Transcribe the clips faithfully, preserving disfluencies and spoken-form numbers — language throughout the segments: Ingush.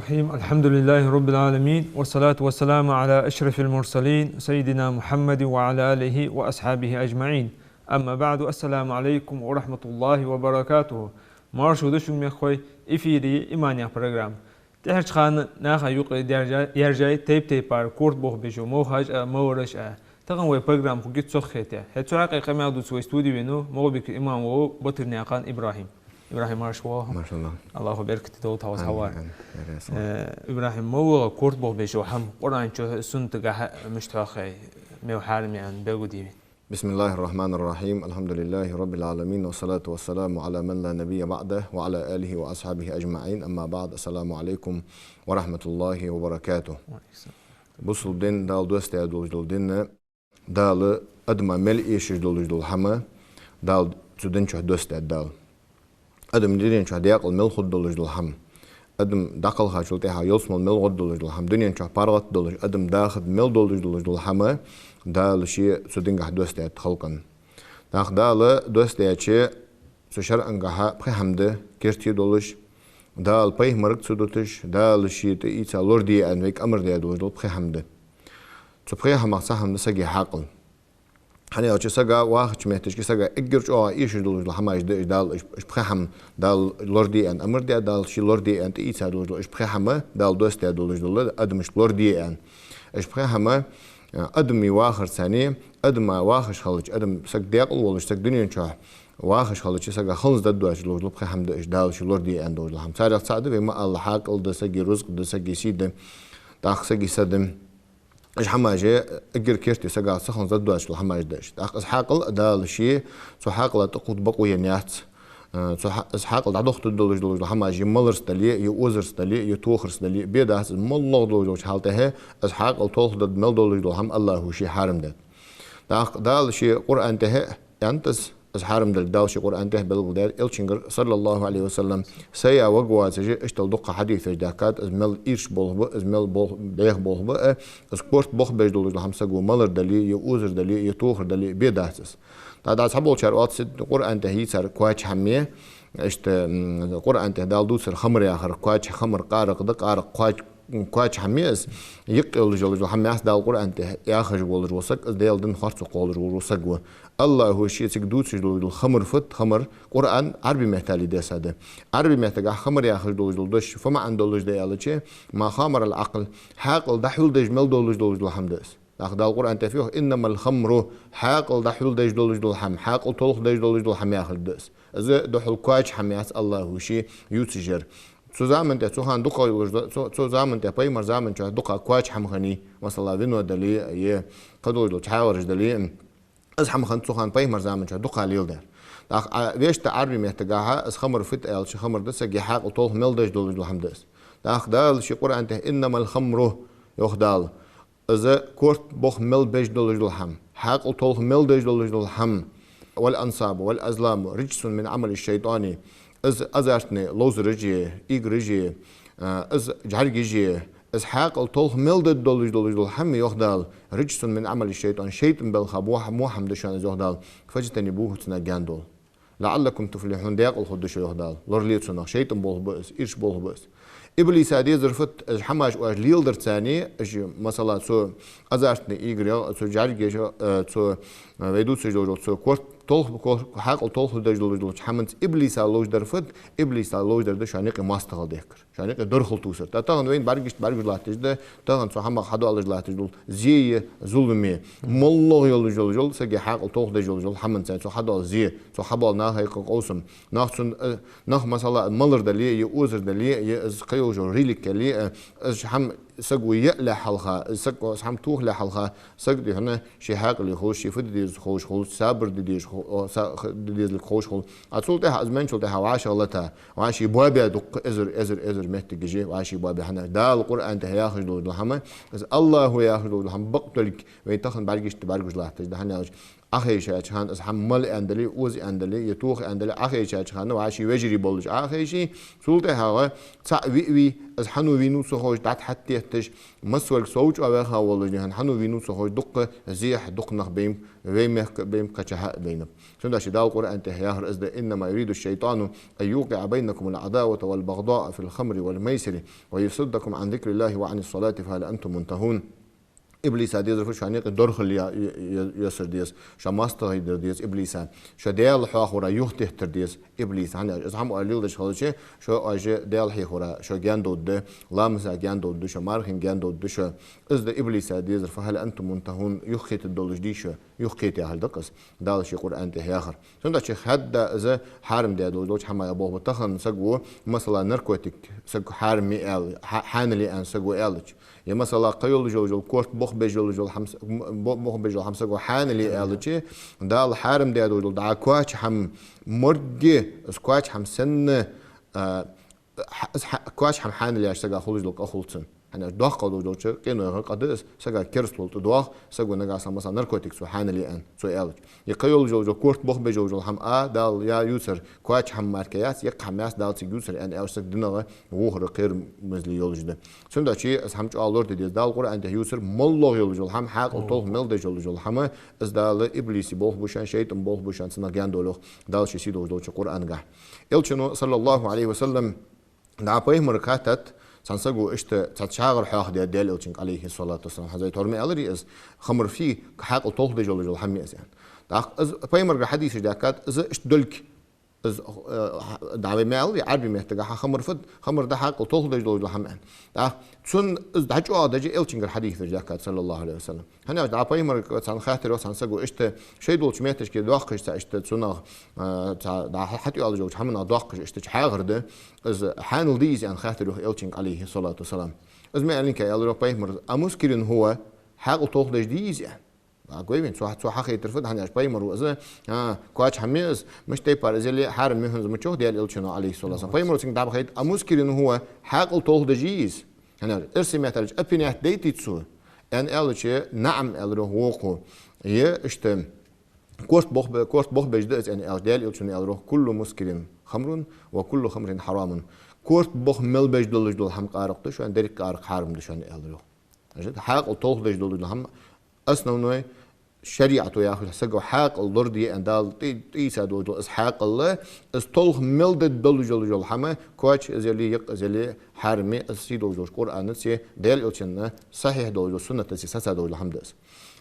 الرحيم. الحمد لله رب العالمين، والصلاة والسلام على أشرف المرسلين سيدنا محمد وعلى آله وأصحابه أجمعين. أما بعد، السلام عليكم ورحمة الله وبركاته. Марша да шуга, мехкахой, эфире «Иман» яха программа. ТӀехьарча хана наха юкъе даьржа-, яьржай тайп-тайпара корта болх беш йола мовхаш а, мовараш а. Тахан вай программа хургья цох хете. ХӀаьта цу хьакъехьа къамаьл дувца вай студе венав МагӀалбика имам вола Батырнаькъан Ибрахьим. Ибрахьим, марша воагӀалва. Маршалла. АллахӀа беркате долда хьа вай хьавар. Амин, амин. Э, Ибрахьим, мовлага корта болх беш йола хӀама Къуръан чу, суннатагахьа мишта хьоахай, мел хьарам я аьнна белгалде вайна. بسم الله الرحمن الرحيم. الحمد لله رب العالمين، والصلاة والسلام على من لا نبي بعده، وعلى آله وأصحابه أجمعين. أما بعد، السلام عليكم ورحمة الله وبركاته. Бусалба дин, Дала доссадаь долаш дола дин, Дала адама мел эшаш долаш дола хӀама, Дала цу дина чу доссадаьд Дала. Адам дунен чу даькъала мел хургдолаш дола хӀама, адам дӀакхалхачул тӀехьагӀа ялсмала мел гӀоргдолаш дола хӀама, дунен чу паргӀатдолаш, адам дахаргда мел долаш долаш дола хӀама, Дала ше цу динагахьа доссадаьд халкъа. ТӀаккха Дала доссадаьча, цу шарӀагахьа пхи хӀама да керте долаш, Дала пайхамарга ца дуташ, Дала ше тӀаийца лораде аьнна вайга амар даь долаш дола пхи хӀама да. Цу пхи хӀамах цхьа хӀама да сага хьаькъал. ХӀана аьлча сага вахача метташка сага эггара чӀоагӀа эшаш долаш дола хӀамаш да уж, Дала уж, уж пхи хӀама, Дала лораде аьнна амар даь, Дала ше лораде аьнна тӀаийца долаш дола уж пхи хӀама, Дала доссадаь долаш дола адамашка лораде аьнна. Уж пхи хӀама, э, адама вахарца, адама вахаш хилча, адам саг даькъала волаш, саг дунен чу вахаш хилча, сага хӀанз дӀадоацаш долаш дола пхи хӀама да уж, Дала ше лораде аьнна долаш дола хӀама. Царех цаӀ да вай ма аллара хьаькъал да, сага рузкъа да, сага сий да, тӀаккха сага са да. Уж хӀамаш эггара керте сага ца хилча дӀадоацаш дола хӀамаш да уж. ТӀаккха из хьаькъал а Дала ше цу хьаькъала тӀакхувда бокъо енна яц. Э, цу хьа-, из хьаькъал дӀадохийтаргдолаш долаш дола хӀамаш е маларца дале, е озарца дале, е тохарца дале, бе дац из, моллагӀа долаш долча хьала тӀа, из хьаькъал толхадаргда мел долаш дола хӀама АллахӀа ше хьарам даьд. ТӀаккха Дала ше Къуръан тӀа аьннад из, из хьарам долга Дала ше Къуръан тӀа белгалдаьд, Элчангара, саллаллахӀу Ӏалайхи ва саллам, сая ваг воацаш, иштта дукха хьадисаш даьхкад, из мел ирча болх ба, из мел болх, бӀеха болх ба, э, из корта болх беш долаш дола хӀама саго малар дале, е озар дале, е тохар дале, бе дац из. ТӀаккха цхьаболчар оалаш да, Къуръан тӀа йийцар кхоача хӀама я, иштта, м, Къуръан тӀа Дала дувцар хамар яхар, кхоача хамар къаракъ да, къаракъ кхоач-, кхоача хӀама я из, юкъ йолаш йолаш дола хӀама яц Дала Къуръан тӀа яхаш волаш вола саг, из Даьла дин харцо кхоллаш вола саг ва. АллахӀа ше цига дувцаш долаш дола хамар фуд, хамар, Къуръан Ӏарбий меттала дессад. Ӏарбий меттагахьа хамар яхаш долаш дола дош фу маӀан долаш да аьлча, ما خامر العقل, хьаькъал дӀахьулдеш мел долаш долаш дола хӀама да из. ТӀаккха Дала Къуръан тӀа фу йоах: إنما الخمر, хьаькъал дӀахьулдеш долаш дола хӀама, хьаькъал толхадеш долаш дола хӀама яхаш да из. Из духхьал кхоача хӀама яц АллахӀа ше ювцаш яр. Цу заман тӀа, цу хана дукха йолаш да, цу, цу заман тӀа, пайхамара заман чу дукха кхоача хӀама хиннай, масала, вино дале, е кхыдолаш дола чхьагӀараш дале, из хӀама хиннад цу хана пайхамара заман чу дукха леладаьр. ТӀаккха, а, вешта Ӏарбий меттагахьа из хамар фуд аьлча, хамар да сага хьаькъал толха мел деш долаш дола хӀама да из. ТӀаккха Дала ше Къуръан тӀа إنما الخمر йоах Дала. Из корта болх мел беш долаш дола хӀама, хьаькъал толха мел деш долаш дола хӀама. والأنصاب والأزلام رجس من عمل الشيطان. Из азартни ловзараш а, играш а, из жӀаргаш а, из хьаькъал толха мел деш долаш долаш дола хӀама, йоах Дала, رجس من عمل الشيطان, шайтӀан белха во хӀа-, во хӀама да шоана из, йоах Дала. فاجتنبوه, цунах гаьна довла. لعلكم تفلحون, даькъала хургда шо, йоах Дала. Лорале цунах, шайтӀан болх ба из, ирча болх ба из. Иблиса дезар фуд, уж хӀамаш оаш леладарца, уж, масала, цу азартни играш, цу жӀаргаш, э, цу, э, вай дувцаш долаш дола, цу корта толх-, кор-, хьаькъал толхадеш долаш долча хӀаманца иблиса ловш дар фуд, иблиса ловш дар да шоана юкъе моастагӀал дехкар. Шоана юкъе дорхал тувсар. ТӀаккха тахан вайна бӀаргашта бӀаргагуш латташ да, тахан цу хӀамах хьадоалаш латташ дола зе а, зулам а. МоллагӀа йолаш йола, йола, сага хьаькъал толхадеш йолаш йола хӀаманца, цу хьадоала зе, цу хьабоала наха юкъе къовсам. Нах цун, э, нах, масала, малар дале, е озар дале, е из кхы йолаш йола религия дале, э, из хӀама саго яале хьалха, из саг, из хӀама тохале хьалха, саг духьала ший хьаькъале хулаш, ший фу де деза хулаш хул, сабар де деза ху-, о, са-, х-, де дезалга хулаш хул. А цул тӀехьа, из менчул тӀехьа вӀашагӀлета, вӀаший боабе дукха эзар, эзар, эзар меттигаш я, вӀаший боабе, хӀана аьлча Дала Къуръан тӀа яхаш долаш дола хӀама, из АллахӀа яхаш долаш дола хӀама бакъдолга вай тахан бӀаргашта бӀаргагуш латташ да, хӀана аьлча Ӏохайшача хана, из хӀама мала аьнна дале, оза аьнна дале, е тоха аьнна дале, Ӏохайшача хана, вӀаши вежарий болаш Ӏохайший, цул тӀехьагӀа цаӀ виъ вий, из хьан ву, вийнав ца ховш, дӀатӀахьаттетташ, массаварг сов чӀоагӀа ваьха волаш, хьан ву, вийнав ца ховш, дукха зехьа, дукха нах бейнаб, вай мехка а бейнаб, кхычахьа а бейнаб. Цудухьа Дала Къуръан тӀа яхар из да: «إنما يريد الشيطان أن يوقع بينكم العداوة والبغضاء في الخمر والميسر ويصدكم عن ذكر الله وعن الصلاة فهل أنتم منتهون». Иблиса дезар фуд шоана юкъе дорхал е-, е-, е-, йоссар деза, шо моастагӀий дар деза Иблиса, шо Даьла хьоахавара юхатеттар деза Иблиса. ХӀана аьлча, из хӀама оаш леладеш хилча, шо оаш Даьла хьехавара, шо гаьна довргда, ламаза гаьна довргда, шо мархийна гаьна довргда шо. Из да Иблиса дезар: «فهل أنتم منتهون», юхакхетаргдолаш дий шо, юхакхетаяь хӀама да-кх из, Дала ший Къуръан тӀа яхар. Цудухьа хадда из хьарам даь долаш долча хӀамаех болх ба тахан саго, масала, наркотик саго хьарам я аьнна, хьа-, хьанал я аьнна саго аьлча. Е, масала, кхы йолаш йола, корта бохабеш йолаш йола хӀама с-, м-, бо-, бохабеш йола хӀама саго хьанал я аьлча, Дала хьарам даь долаш дола дӀа коача хӀама, моргге из коача хӀама санна, а, хьа-, из хьа-, коача хӀама хьанал яьча сага хулаш дола къа хул цунна. ХӀана аьлча доккха долаш долча къинойх къа да из, сага керастал тӀадоагӀа, саго нагахьа санна, масала, наркотик цо хьанал я аьнна, цо аьлча. Е кхы йолаш йола, корта бохабеш йолаш йола хӀама а Дала яь ювцар коача хӀама мара яц, еккха хӀама яц Дала цига ювцар аьнна аьлча, саг динагӀа вохар кхерамазле йолаш да. Цудухьа из хӀама чӀоагӀа лораде деза. Дала Къуръан тӀа ювцар, моллагӀа йолаш йола хӀама, хьаькъал толха мел деш йолаш йола хӀама, из Дала Иблиса болх ба шоана, шайтӀан болх ба шоана, цунах гаьна довла йоах Дала ший сийдолаш долча Къуръангахь. Элчано, صلى الله عليه وسلم, дӀа пайхамарга хаьттад цхьан саго, иштта цхьа шагӀар хьоахадаьд Даьла Элчанга, عليه الصلاة والسلام, хьазай тор ма аьларий из, хамр фий, хьаькъал толха деш йолаш йола хӀама я из аьнна. ТӀаккха из пайхамарга хьадисаш даьхкад, из иштта долга, из, э, дӀа вай ма аьларий, Ӏарбий меттагахьа хамр фуд, хамр да хьаькъал толха деш долаш дола хӀама аьнна. ТӀаккха цунна из дӀачӀоагӀдеш Элчангара хьадисаш даьхкад, صلى الله عليه وسلم. ХӀана аьлча дӀа пайхамарга цхьан хаттар йоах цхьан саго, иштта шоай долча метташка доаккхаш цхьа, иштта цунах, а, цхьа дӀа хьа-, хьатӀайоалаш йолча хӀаманах доаккхаш, иштта чу хьагӀар да, из хьанал дий из аьнна хаттар йоах Элчанга, عليه الصلاة والسلام. Из ма аьлинка, аьлар йоах пайхамара: «أمسكر هو», хьаькъал толха деш дий из аьнна. А гой вайна, цо, цо хьахайтар фуд, хӀана аьлча пайхамаро из, а, коача хӀама я из, мишта тайпара из яле а хьарам я хьона из ма йоах Даьла Элчано, عليه الصلاة والسلام. Пайхамаро цунга дӀабахайт: «أمسكر هو», хьаькъал толха деш дий из? ХӀана аьлча, эрсий меттала аьлча, опьянять дайтий цо? Аьнна аьлча, نعم, аьлар йоах вокхо. Е иштта корта бохабе-, корта бохабеш да из аьнна аьлча, Даьла Элчано аьлар йоах: «كل مسكر خمر وكل خمر حرام». Корта боха мел беш долаш дола хӀама къаракъ да шоана, деррига къаракъ хьарам да шоана, аьлар йоах. Значит, хьаькъал толха деш долаш дола хӀама, основной шариӀато яхаш, саго хьаькъал лораде аьнна Дала тӀа-, тӀаийца долаш дола из хьаькъал, из толха мел деш долаш дола хӀама, коача из яле, еккха из яле, хьарам я, из сийдолаш долча Къуръанаца, Даьла Элчан сахьихь долаш дола суннатаца саца долаш дола хӀама да из.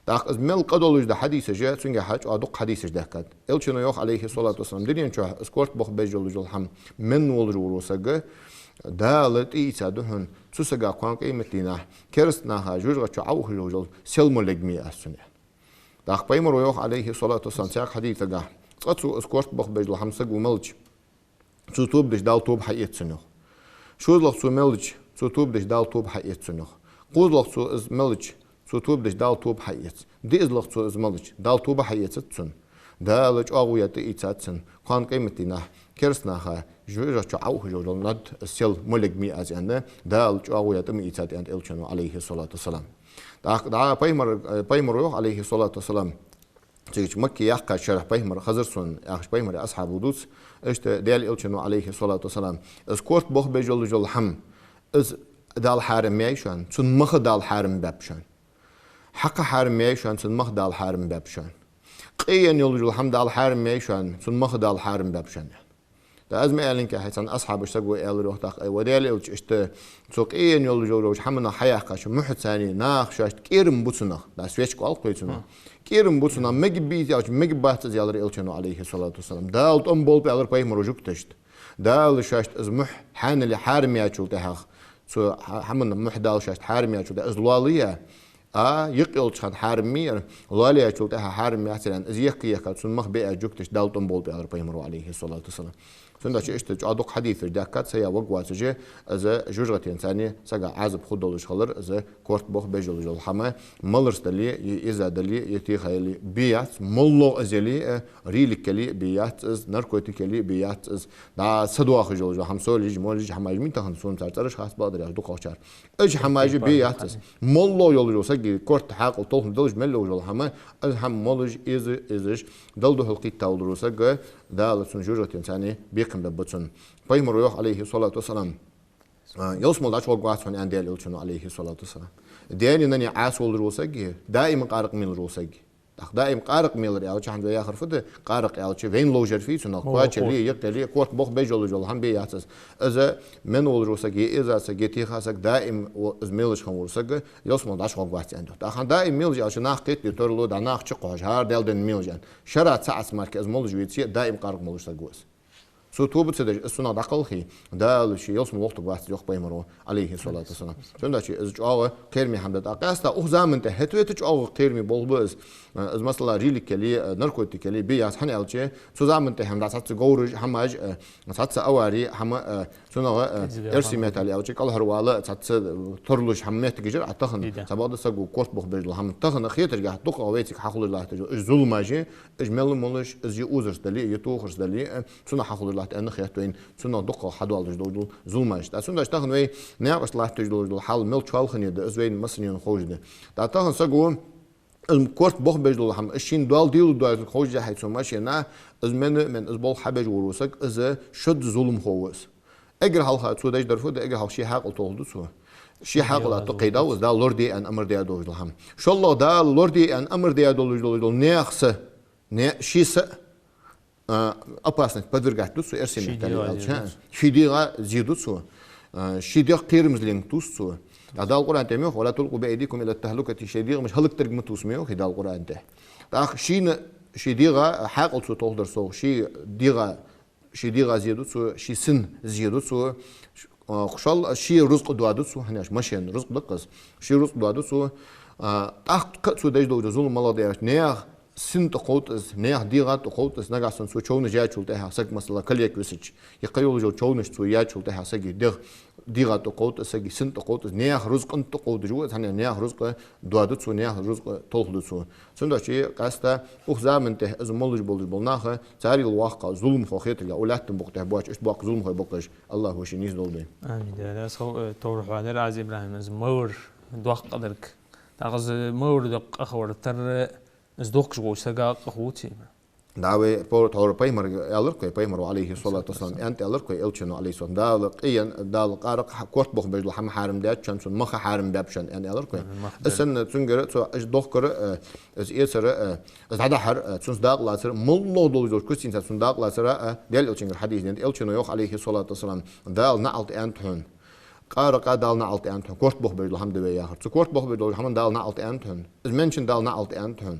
ТӀаккха из мел къа долаш да хьадисаш, цунгахьа чӀоагӀа дукха хьадисаш даьхкад. Элчано йоах, عليه الصلاة والسلام, дунен чу из корта бохабеш йолаш йола хӀама менна волаш вола саг, Дала тӀаийца да хьона цу сага кхоана къематдийнахьа кераста наха жожагӀата чу Ӏоухаш йола сел мо лергма я аз цунна. ТӀаккха пайхамаро йоах, عليه الصلاة والسلام, цхьаькха хьадисагахь: цкъа цо из корта бохабеш дола хӀама саго малча, цо тоба дича, Дала тоба хьаэц цунна, йоах. ШозлагӀа цо малча, цо тоба дича, Дала тоба хьаэц цунна, йоах. КхозлагӀа цо из малча, цо тоба дича, Дала тоба хьаэц. ДиъазлагӀа цо из малча, Дала тоба хьаэцац цунна. Дала чӀоагӀо яь тӀаийцад цунна кхоана къематдийнахьа кераста наха жожагӀата чу Ӏоухаш йола нод, сел мо лергма я аз аьнна, Дала чӀоагӀо яь тӀа ма ийцад аьннад Элчано, عليه الصلاة والسلام. ТӀаккха дӀа пайхамар-, э, пайхамаро йоах, عليه الصلاة والسلام, цига чу Макка яьккхача шера пайхамар хезар сона, яхаш, пайхамара асхьабо дувц, иштта Даьла Элчано, عليه الصلاة والسلام, из корта бохабеш йолаш йола хӀама, из Дала хьарам яьй шоана, цун мах Дала хьарам баьб шоана. Хьакха хьарам яьй шоана, цун мах Дала хьарам баьб шоана. Къаьна йолаш йола хӀама Дала хьарам яьй шоана, цун мах Дала хьарам баьб шоана. ТӀаккха из ма аьлинка, хьай цхьан асхьабаша саго аьлар йоах тӀаккха: «Ай, ва Даьла Элча, иштта цу къаьна йолаш йолча хӀаманах хьаяьккхача мухьацара нах шоашта кӀерам бу цунах, да, свечка оал-кх вай цунах, кӀерам бу цунах, мегаргбий из?» — аьлча, «Мегаш бац из», — аьлар Элчано, عليه الصلاة والسلام. Дала тӀом болба, аьлар пайхамаро жугташта. Дала шоашта из мухь хьанал хьарам яьчул тӀехьагӀа, цу хӀа-, хӀаман мухь Дала шоашта хьарам яьчул тӀехьагӀа, из лоалаяь, а, юкъ йолча хана хьарам яр, лоалаяьчул тӀехьагӀа хьарам яцар аьнна, из ехка-ехка цун мах биа жугташта Дала тӀом болба, аьлар пайхамаро, عليه الصلاة والسلام. Цудухьа иштта чӀоагӀа дукха хьадисаш даьхкад, са я ваг воацаш, из жожагӀатен царна сага Ӏазап хургдолаш хилар, из корта бохабеш йолаш йола хӀама, маларца дале, е иза дале, е теха яле, бе яц, моллагӀа из яле, э, рилик яле, бе яц из, наркотик яле, бе яц из, дӀа са доахаш йолаш йола хӀама, солаш, молаш, хӀамаш ма йий тахан, сона цар цӀераш хац, бакъдар яхаш, дукхагӀчар. Уж хӀамаш бе яц из. МоллагӀа йолаш йола саг корта хьаькъал толхаш долаш мел йолаш йола хӀама, из хӀама молаш, эза-, эзаш, Далла духьал кхийтта волаш вола саг, Дала цунна жожагӀатен царна бекхам бергба цунна. Пайхамара йоах, Ӏалайхи ссалату вассалам, а, ялсмала дӀачугӀоргвац хьона, аьннад Даьла Элчано, Ӏалайхи ссалату вассалам. Даьна-наьна Ӏаьса волаш вола саг, даим къаракъ мелаш вола саг. ТӀаккха даим къаракъ мелар аьлча, хӀанз вай яхар фуд, къаракъ аьлча, вайна ловш яр фуй цунах, кхоачале, йикъале, корта бохабеш йолаш йола хӀама бе яц из. Из мена волаш вола саг, е эза саг, е теха саг, даим о-, из мелаш хинна вола саг, ялсмала дӀачугӀоргвац аьннад. ТӀаккха даим мелаш аьлча, нах кхетаде тарлу, дӀа нах чукхоахаш, хӀара Даьла дина мелаш аьнна. ШарӀаца цхьа Ӏаьса мара из молаш веце, даим къаракъ молаш саг ва из. Цо тоба ца деш, из цунах дӀакхалхе, Дала ше ялсмала вохийтаргвац, йоах Пайхамаро, Ӏалайхи ссалату вассалам. Цудухьа из чӀоагӀа кхераме хӀама да. ТӀаккха къаьстта укх заман тӀа хӀета-вета чӀоагӀа кхераме болх ба из. Из, масала, рилик яле, наркотик яле, бе яц, хӀана аьлча, цу заман тӀа хӀама да, цхьацца говраш, хӀамаш, цхьацца авари, хӀама, цунах, эрсий меттала аьлча, кӀалхарвала, цхьацца тарлуш хӀама моттигаш яр Ӏа тахан. Цхьабакъда из саго корта бохабеш дола хӀама тахан хетаргахьа дукхагӀа вайцига хьахулаш латташ да. Уж зуламаш, уж мел молаш, из е узарца дале, е тохарца дале, цунах хьахулаш латт аьнна хет вайна, цунах дукхагӀа хьадоалаш дола зуламаш. ТӀаккха цудухьа тахан вай наькъашта латташ долаш дола хьал мел чоалхане да, из вайна массанена ховш да. ТӀаккха тахан саго, из корта бохабеш дола хӀама, из шийна Дала дилла дола ховш яхье цу машена, из мена, мена из болх хьабеш вола саг, из шозза зуламхо ва из. Эггара хьалха цо деш дар фуд, эггара хьалха ший хьаькъал толхаду цо. Ший хьаькъала тӀакхийдав из, Дала лораде аьнна амар даь долаш дола хӀама. ШоллагӀа, Дала лораде аьнна амар даь долаш дола, дола наьха са, не, ший са, а, опасности подвергать ду цо, эрсий меттала аьлча. Ший дегӀа зе ду цо. А, ший дегӀ кхерамзле тувс цо. ТӀаккха Дала Къуръан тӀа ма йоах: «ولا تلقوا بأيديكم إلى التهلكة», шоай дегӀамаш хӀалакдарга ма тувс, ма йоах Дала Къуръан тӀа. ТӀаккха шийна, ший дегӀа хьаькъал цо толхадар совгӀа, ший дегӀа ший дегӀа зе ду цо, ший сина зе ду цо, а, шоллагӀа, ший рузкъа доаду цо, хӀана аьлча машен рузкъа да-кх из, ший рузкъа доаду цо, а, тӀаккха цо деш дола зулам малагӀа да аьлча, наьха сина тӀакховд из, наьха дегӀа тӀакховд из, нагахьа санна цо човнаш яьчул тӀехьагӀа саг, масала, калека висача, е кхыйолча човнаш цо яьчул тӀехьагӀа сага дегӀ, дегӀа тӀакховд из, сага сина тӀакховд из, наьха рузкъа тӀакховдаш ва из, хӀана аьлча наьха рузкъа доаду цо, наьха рузкъа толхаду цо. Цудухьа къаьстта укх заман тӀа из молаш болаш бола нах, царел воккха зуламхо хетаргахьа, укх лаьттан букъа тӀа боаца, иштта боккха зуламхой ба-кх уж, АллахӀа шийна нийсдолда вай. Амин. Даьла раьза хилва, э, товр хьоадир Ӏа, Ибрахьим, из мовр доккха дар. ТӀаккха из мовр доккха къахетар, из дохкаш волча сага къахетац. Да, вай по-, тхьовра Пайхамара аьлар-кх вай, Пайхамаро, Ӏалайхи ссалату вассалам, аьннад аьлар-кх вай Элчано, Ӏалайхи ссалату вассалам: Дала къе-, Дала къаракъ, корта бохабеш дола хӀама хьарам даьд шоана, цун мах хьарам баьб шоана, аьнна аьлар-кх вай. Из санна цунгара, цо, из дохкар, э, из эцар, э, из дӀадахьар, э, цунца дакъа лацар, моллагӀа долаш долча куцаца цунца дакъа лацар, э, Даьла Элчангара хьадис да, Элчано йоах, Ӏалайхи ссалату вассалам: Дала наӀалт аьннад хьона. Къаракъа Дала наӀалт аьннад хьона. Корта бохабеш дола хӀама да вай яхар. Цу корта бохабеш долча хӀаман Дала наӀалт аьннад хьона. Из менначоа Дала наӀалт аьннад хьона.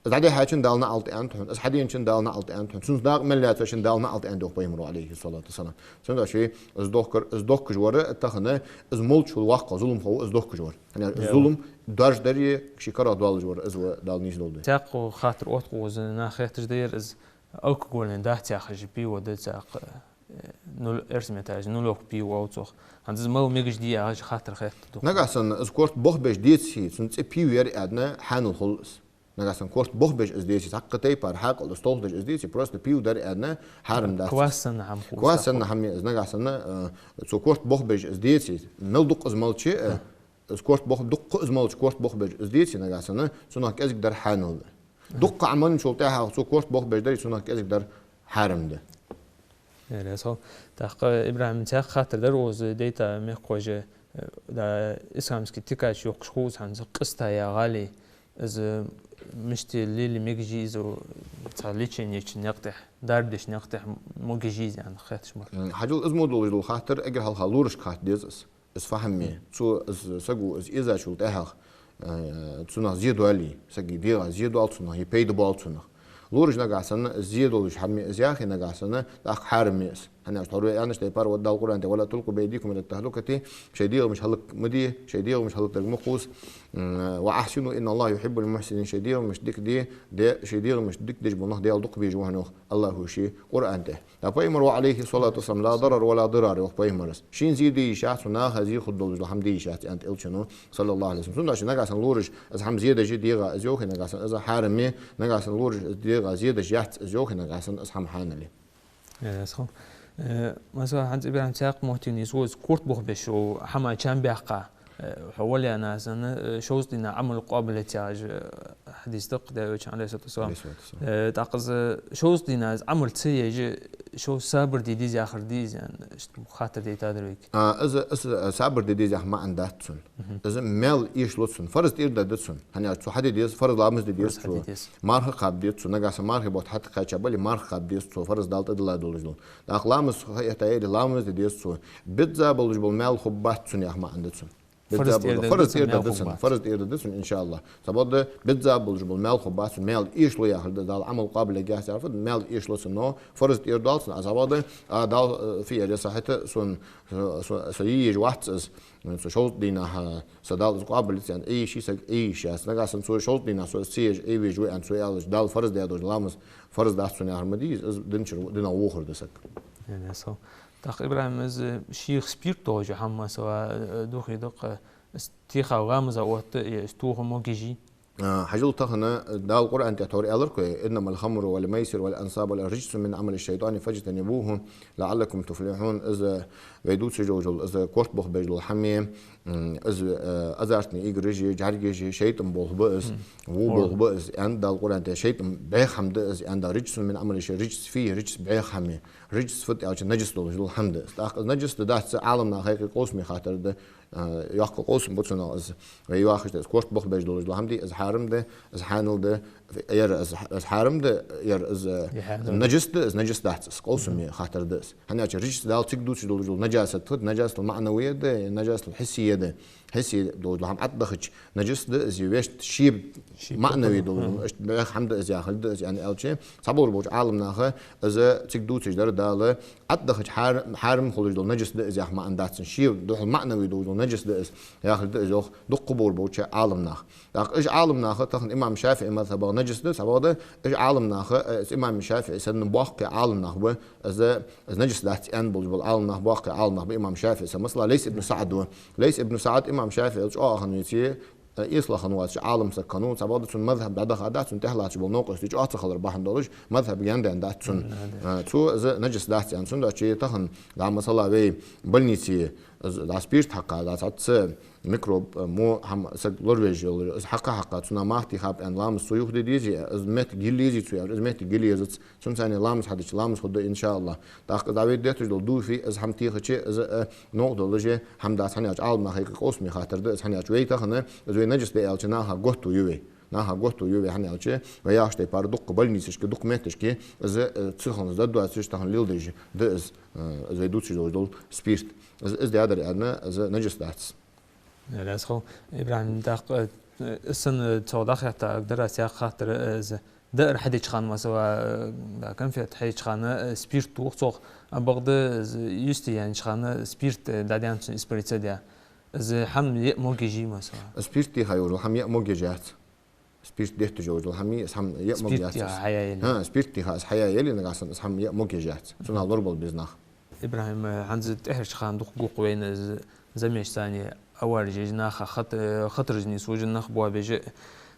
Из дӀадихьачоа Дала наӀалт аьннад хьона. Из хьаденачоа Дала наӀалт аьннад хьона. Цунца дакъа мел лаьцачоа Дала наӀалт аьннад, йоах Пайхамаро, Ӏалайхи ссалату вассалам. Цудухьа из дохкар, из дохкаш вар тахан, из молча воккха зуламхо ва из дохкаш вар. ХӀана аьлча зулам даржадари ший карагӀдоалаш вар, из ва, Дала нийсдолда вай. Цхьаькха хаттар оттаву из, наха хетташ да ер, из алкогольни дац яхаш, пиво да цхьаькха, э, нуль, эрсий меттала нулевка пиво оал цох. ХӀанз из мала мегаш дий яхаш хаттар хетаду. Нагахьа санна из корта бохабеш деце, цун цӀи пиво яр аьнна, хьанал хул из. Нагахьа санна корта бохабеш из деце, цхьаккха тайпара хьаькъал из толхадеш из деце, просто пиво дар аьнна, хьарам дац. Квас санна хӀама хул из. Квас санна хӀама я из. Нагахьа санна, э, цо корта бохабеш из деце, мел дукха из малча, э, из корта бох-, дукха из малча корта бохабеш из деце, нагахьа санна, цунах кӀезига дар хьанал да. Дукха Ӏа менначул тӀехьагӀа цо корта бохабеш дари, цунах кӀезига дар хьарам да. Э, раьза хилва. ТӀаккха, Ибрахьим, цхьаькха хаттар дар, укхаза дайта мехкахой, э, да, исламски тикач йохкаш хул из хӀанз, къиста я гӀали, из мишта лелае мегаш я из, цхьа лечени еча никъ тӀа, дарба деча никъ тӀа могаш я из аьнна хетташ ма. М, хьажал, из мо долаш дола хаттар эггара хьалха лорашка хатта деза из. Из фу хӀама я. Цо, из саго, из эзачул тӀехьагӀа, э, цунах зе доалий, сага дегӀа зе доал цунах, е пайда боал цунах. Лораша нагахьа санна зе долаш хӀама я из яхе, нагахьа санна тӀаккха хьарам я из. ХӀана аьлча тхьовра вай аьннача тайпара, вот Дала Къуръан тӀа: «ولا تلقوا بأيديكم إلى التهلكة», шоай дегӀамаш хӀалак ма де, шоай дегӀамаш хӀалакдарга ма кхувса. М, «وأحسنوا إن الله يحب المحسنين», шоай дегӀамаш дика де, де, шоай дегӀамаш дика деш бола нах Даьла дукха безаш ва хьона, йоах АллахӀа ший Къуръан тӀа. ТӀаккха Пайхамаро, Ӏалайхи ссалату вассалам: «لا ضرر ولا ضرار», йоах Пайхамаро. Шийна зе де йиш яц, цу наха зе хургдолаш дола хӀама де йиш яц, аьннад Элчано, саллаллахӀу Ӏалайхи ва саллам. Цудухьа нагахьа санна лораша из хӀама зе деш дегӀа из йохе, нагахьа санна из хьарам я, нагахьа санна лораша из дегӀа зе деш яц из йохе, нагахьа санна из хӀама хьанал я. Э, схо-, э, масала, хӀанз Ибрахьим цхьаькха моттиг нийслу, из корта бохабеш йола хӀама чам баьккха, Э, хьо вале а, нагахь санна, э, шовзткъа дийнахьа Ӏамал къоабал яц яхаш, э, хьадис да-кх Даьла Элчан, Ӏалайхи ссалату вассалам. Ӏалайхи ссалату вассалам. Э, тӀаккха из шовзткъа дийнахьа из Ӏамал ца еш, шовзткъа сабар де деза яхар дий из, яӀни, иштта хаттар дайтадар вайга. А, из, из, э, сабар де деза яха маӀан дац цун. Мгм. Из маьл эшалу цун, фарз тӀера да цун. ХӀана аьлча цо хьаде деза, фарз ламаз де деза цо. Фарз хьаде деза. Марха кхаба деза цо, нагахь санна мархий бутт хьатӀакхаьча бале, марха кхаба деза цо, фарз Далла тӀадилла долаш дола. ТӀаккха ламаз хьаэттаяь яле, ламаз де деза цо. Бизза болаш бола маьл хургбац цун яха маӀан да цун. Фарз тӀера да цун, фарз тӀера да цун, иншааллахӀ. Цудухьа бизза болаш бола маьл хургбац цун, маьл эшалу яхар да, Дала Ӏамал къоабал ергьяц яхар да, маьл эшалу цун, но фарз тӀера доал цун. А цудухьа, а, Дала, э, фу яр, са хӀаьта сона, со, со, со е езаш вац из, со шовзткъа дийнахьа, а, са Дала из къоабал яц аьнна, Ӏе йиш йий саг, Ӏе йиш яц. Нагахь санна цо шовзткъа дийнахьа со из ца еш Ӏе везаш ва аьнна цо аьлча, Дала фарз даь долаш дола ламаз фарз дац цун яхар ма дий из, из дин чура, динах вохар да саг. Э, да, со. ТӀаккха, ИбрахӀим, из шийх спирт долаш хӀама масала, э, духе да-кх, из теха ламаза отта, е из тоха могаш йий? А, хьажал, тахан Дала Къуръан тӀа тхьовра аьлар-кх вай: «إنما الخمر والميسر والأنصاب رجس من عمل الشيطان فاجتنبوه لعلكم تفلحون». Из вай дувцаш долаш дола, из корта бух беш дола хӀама, м, из, э, азартни играш, жӀаргаш, шайтӀан болх ба из, во болх ба из, аьннад Дала Къуръан тӀа, шайтӀан бӀеха хӀама да из, аьннад Дала. رجس من عمل الشيطان, رجس فيه, رجس бӀеха хӀама, رجس фуд аьлча, наджас долаш дола хӀама да из. ТӀаккха из наджас да, дац, Ӏаламнаха хьайкъий къовсаме хаттар да, а, йоккха къовсам ба цунах из. Вай йоахаш да, из корта бух беш долаш дола хӀама дий, из хьарам да, из хьанал да, яр из, из хьарам да, яр из, э, наджас да, из наджас дац, из къовсаме хаттар да из. ХӀана аьлча رجس Дала цига дувцаш долаш дола наджасат фуд, наджасат маӀнавий да, наджасат хьиссий да. Хьисси долаш дола хӀама тӀадахача, наджас да из, вешта ший маӀнавий долаш дола, иштта бӀеха хӀама да из яхилга да из, яӀни аьлча, цхьаболаш болча Ӏаламнаха из цига дувцаш дар Дала, тӀадахача хьар-, хьарам хулаш дола наджас да из яха маӀан дац цун, ший духьал маӀнавий долаш дола наджас да из яхилга да из, йоах дуккха болаш болча Ӏаламнаха. ТӀаккха уж Ӏаламнах, тахан имам ШафиӀий мазхӀабах наджас да, цхьабакъда, уж Ӏаламнах, э, имам ШафиӀий санна боккхий Ӏаламнах ба, из, из наджас дац аьнна болаш бола Ӏаламнах, боккхий Ӏаламнах ба имам ШафиӀий санна. Масала, Лайс ибн СаӀд ва. Лайс ибн СаӀд имам ШафиӀийла чӀоагӀа хиннавеце, э, эсала хиннавац, Ӏалам саг хиннав, цхьабакъда цун мазхӀаб дӀадахад а, цун тӀехьа латташ бола новкъостий чӀоагӀа ца хилар бахьан долаш, мазхӀаб гаьна даьннадац цун. Э, цо из наджас дац аьнна. Цудухьа тахан, дӀа масала, вай больнице, из, дӀа спирт хьакха, дӀа цхьацца микроб, э, мо хӀама саг лоравеш йола, из хьакха-хьакха, цунах мах тийхаб аьнна, ламаз цо юха де дезий, из моттиг йила езий цо, яр, из моттиг йила езац. Цунца цхьана ламаз хьадича, ламаз хургда, иншааллахӀ. ТӀаккха из вай детташ дола дуфи, из хӀама тийхача, из, э, новкъа долаш хӀама дац, хӀана аьлча Ӏаламнаха хьайкъий къовсаме хаттар да из, хӀана аьлча вай тахан, из вай наджас да аьлча, наха готто ю вай. Наха готто ю вай, хӀана аьлча вай яхача тайпара дуккха больницашка, дуккха метташка из, э, ца хинна из дӀадоацаш, тахан леладеш да из, э, из вай дувцаш долаш дола спирт. Из, из даьдар аьнна, из наджас дац. Раьза хилва, ИбрахӀим. ТӀаккха, э, из санна, э, цох дӀахетта, дар аз яха хаттар, э, из даар хьадеча хана, масала, э, да, конфет хьаеча хана, э, спирт тох цох, а бакъда из юсте яьннача хана спирт, э, дӀадаьнна цун испариться даь. Из хӀама яа могаш йий, масала? Спирт тийха йолаш дола хӀама яа могаш яц. Спирт детташ йолаш дола хӀама, из хӀама яа могаш яц. Спирт тийха хьаяь яле? ХӀа, спирт тийха из хьаяь яле, нагахь санна из хӀама яа могаш яц. Цунах лорабала беза нах. ИбрахӀим, э, хӀанз тӀехьарча хана дукха гӀулакх вайна из замеш цани аваржаш, наха хат-, э, хатарашца сужа нах боабеш.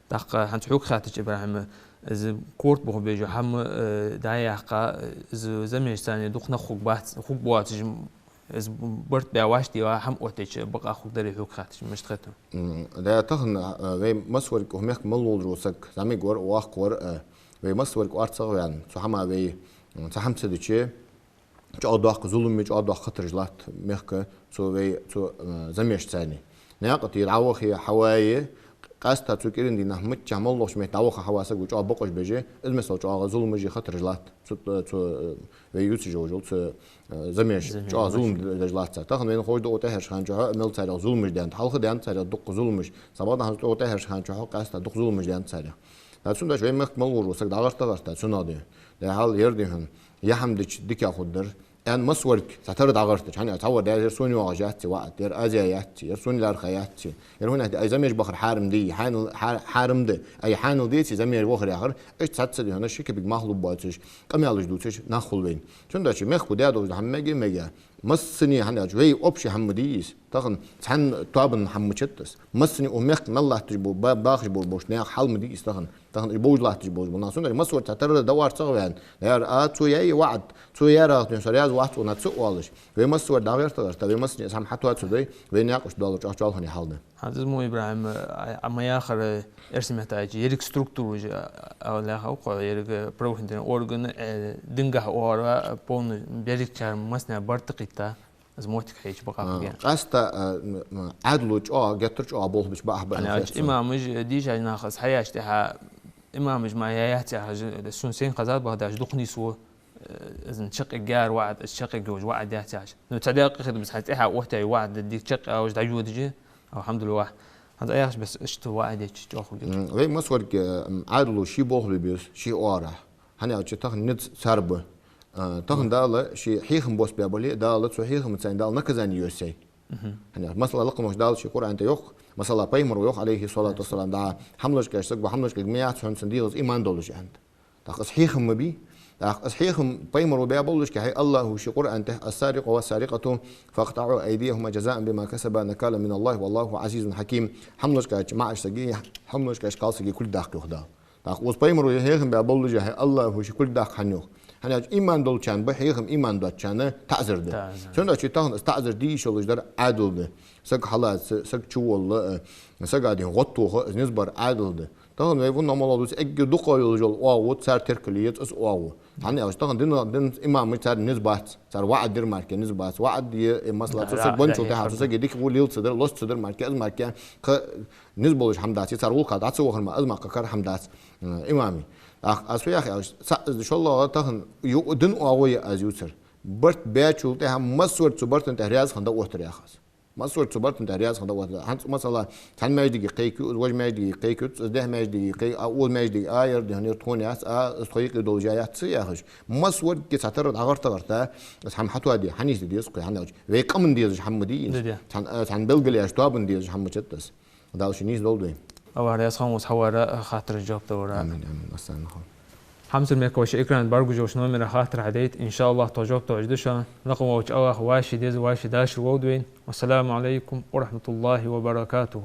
ТӀаккха хӀанз хьога хаьттача, ИбрахӀим, из корта бух беш хӀама, э, дӀаяьккха, из замеш цани дукха нах хургбац, хургбоацаш, из барт баь вӀаштӀехьа хӀама оттаеча бакъахьа хургдарий хьога хаьттача, мишта хет хьона? М, да, тахан, э, вай массаварг укх мехка мел волаш вола саг, зӀамига вар а, воккха вар а, вай массаварг орцагӀа ваьнна, цу хӀамах вай, м, цхьа хӀама ца дича, чӀоагӀа доккха зулам, чӀоагӀа доккха хатараш латт мехка цу вай, цу, э, замеш цани. Наькъа тӀа дӀавахе, хьавае, къаьстта цу кӀиран дийнахьа миччахьа моллагӀча метте дӀаваха, хьаваха саг ва чӀоагӀа бокъонца беш, из мел чӀоагӀа зуламаш, хатараш латт цу, цу, э, вай ювцаш йолаш йола, цу, э, замеш. Замеш. ЧӀоагӀа зулам деш латт цар. Тахан вайна ховш да, укх тӀехьарча хана чухь мел царех зуламаш даьннад. Хьалха даьннад царех дукха зуламаш. Цхьабакъда хӀанз укх тӀехьарча хана чухь къаьстта дукха зуламаш даьннад царех. Цудухьа вай мехка мел волаш вола саг дӀагӀерта-гӀерта цунах да. Дехьал ер да хьона, яа хӀама дича дика хургдар аьнна массаварг цхьатарра дӀагӀертача, хӀана аьлча цхьавар да, ер сона йоагӀаш яц, ваӀад, ер аз яь яц, ер сона лаьрхӀа яц, ер хӀана аьлча ай замеш бахар хьарам дий, хьанал, хьа-, хьарам да, ай хьанал деций замеш вахар яхар, иштта цхьацца да хьона ши кепиг мах лургбоацаш, къамаьлаш дувцаш нах хул вайна. Цудухьа мехка даь долаш дола хӀама мега, мега. Массане хӀана аьлча, вай общий хӀама ма дий из. Тахан цхьан тоабан хӀама ма дац из. Массане укх мехка мел латташ бола, ба-, бахаш бола, болча наьха хьал ма дий из тахан. Тахан уж бовш латташ болаш бола нах. Цудухьа массавар цхьатарра дӀаоарцагӀа ваьнна. Яр, а, цо яьй ваӀад, цо яьрах ден со раьза вац цунна ца оалаш. Вай массавар дӀагӀерта гӀерта, вай массане из хӀама хьатоаца дай, вай наькъаш доаллача чохь чолхане хьал да. ХӀанз из мо, ИбрахӀим, а, а, ма яхар, эрсий меттала аьлча, еррига структураш, а, а, лаьха укхо, еррига правоохранительный орган, э, динагахьа оагӀора, а, полный берригачар массане барт кхийтта, из моттиг хьаэцача бакъахьа. А, къаьстта, а, м, м, Ӏаьдало чӀоагӀа, геттара чӀоагӀа болх беш ба ахь баран. ХӀана аьлча, имамаш, э, дийша нах, из хьаяьча тӀехьа, имамаш ма яц яхаш, э, сона сайна хезад бахьадаш дукха нийсву, э, из чакхъяргьяр ваӀад, из чакхъяргья йолаш ваӀад яц яхаш. Ну, цхьа даькъе хетаб из хьа тӀехьа оттаяь ваӀад дика чакхъяь йолаш дӀайодаш, алхьамдулиллахӀ. ХӀанз Ӏа яхача бесса иштта ваӀад еча чӀоагӀа хургья. М, вай массаварг, м, Ӏаьдало ший болх бе беза, ший оагӀорахьа. ХӀана аьлча тахан низ цар ба. А, тахан Дала ший хьехам бос баь бале, Дала цу хьехамца царна Дала наказани йоссай. ХӀана аьлча, масала, лакха волча Дала ший Къуръан тӀа йоах, масала, пайхамаро йоах, Ӏалайхи ссалату вассалам, дӀа, хӀама лочкъаьрча саг ва, хӀама лочкъаьрча ма яц хьона цунна дегӀаза иман долаш, аьннад. ТӀаккха из хьехам ма бий. ТӀаккха из хьехам пайхамаро баь боллашка, хӀай, АллахӀо ший Къуръан тӀа: «السارق والسارقة فاقطعوا أيديهما جزاء بما كسبا نكالا من الله والله عزيز حكيم». ХӀама лочкъаьрча маӀача сага, хӀама лочкъаьрча кхалсага кулг даккха йоах Дала. ТӀаккха из пайхамаро хьехам баь боллаш, хӀай, АллахӀо ший кулг даккха хьона йоах. ХӀана аьлча иман долчарна ба хьехам, иман доацачарна таӀзар да. ТаӀзар. Цудухьа тахан из таӀзар де йиш йолаш дар Ӏаьдал да. Саг хьалаца, саг чуволла, э, сага ден гӀод тоха, из низ бар Ӏаьдал да. Тахан вай вун амал луц эггара дукха йолаш йола оагӀув, цар теркал еза из оагӀув. ХӀана аьлча тахан дина, дина имамаш цар низ бац, цар ваӀад дир мара низ бац. ВаӀад е, э, масала, цу сага бенчул тӀехьа, цу сага дика во лела ца дар, лоста ца дар мара, из мара, кхы низ болаш хӀама дац, е цар гӀулакха дӀа ца вахар мара, из мара кхы кара хӀама дац, э, имаме. ТӀаккха аз фу яхар аьлча, цхьа из шоллагӀа тахан ю-, дина оагӀув я аз ювцар. Барт баьчул тӀехьа массавар цу барта тӀа раьза хинна дӀаоттар яхаш. Массавар цу барта тӀа раьза хинна дӀаоттар. ХӀанз, масала, цхьан маьждиге кхайкаю, из вожа маьждиге кхайкаю, из дехьа маьждиге кхайкаю, а, укхаза маьждиге, а, ер дехьа ер тхона яц, а, из тхо юкъе долаш яц ца яхаш. Массаварг цхьатарра дӀагӀерта-гӀерта, из хӀама хьатоаде, хьанийсде деза кхы, хӀана аьлча вай къаман дезаш хӀама ма дий из. Да, да. Цхьан, а, цхьан белгалъеш тоабан дезаш хӀама ма дац из. Дала ший нийсдолда вай. АллахӀ раьза хилва хьавар, хаттарашта жоп далар. Амин, амин. Ассаламу Ӏалайкум. Хьамсара мехкахой, шоай экрана бӀаргагуш йолча номера хаттар хьадайта, иншааллахӀ, тхо жоп тоадергда шоана. Лакха волча АллахӀа вӀаший деза, вӀаший дашар лолда вайна. Вассаламу Ӏалайкум ва рахьматуллахӀи ва баракатухӀ.